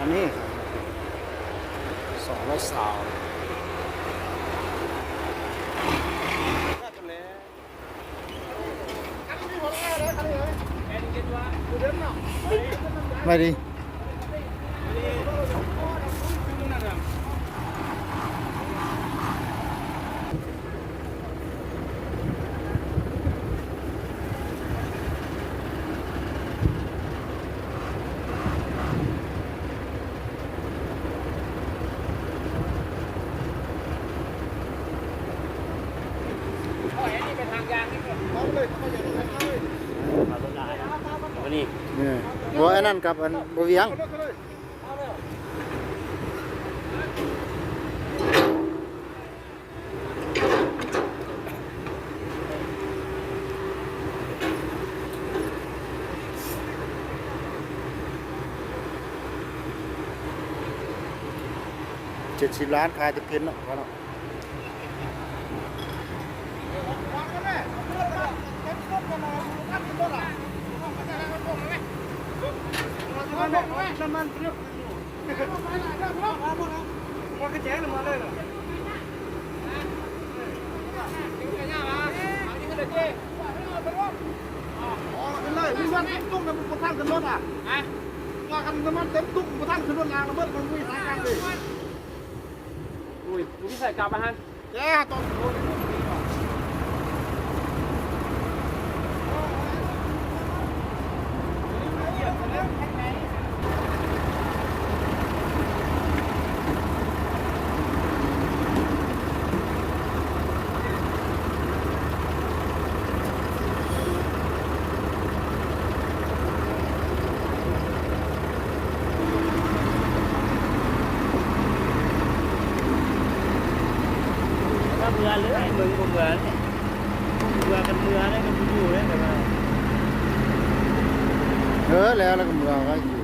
ອັນນີ້ສອງຮ້ອຍຊາວ. ໄປດີ. ເອີ ບໍ່ ອັນນັ້ນກັບອັນບໍ່ວຽງ. ເຈັດສິບລ້ານ ຂາຍແຕ່ເພັນເນາະ ເນາະ. ຖ້າເມືອເລີຍ ມຶງບໍ່ເມືອເລີຍ ເມືອກັນເມືອໄດ້ ມັນບໍ່ຢູ່ເລີຍ ແຕ່ວ່າ ເອີ ແລ້ວ ແລ້ວກໍເມືອໄວ້ຢູ່.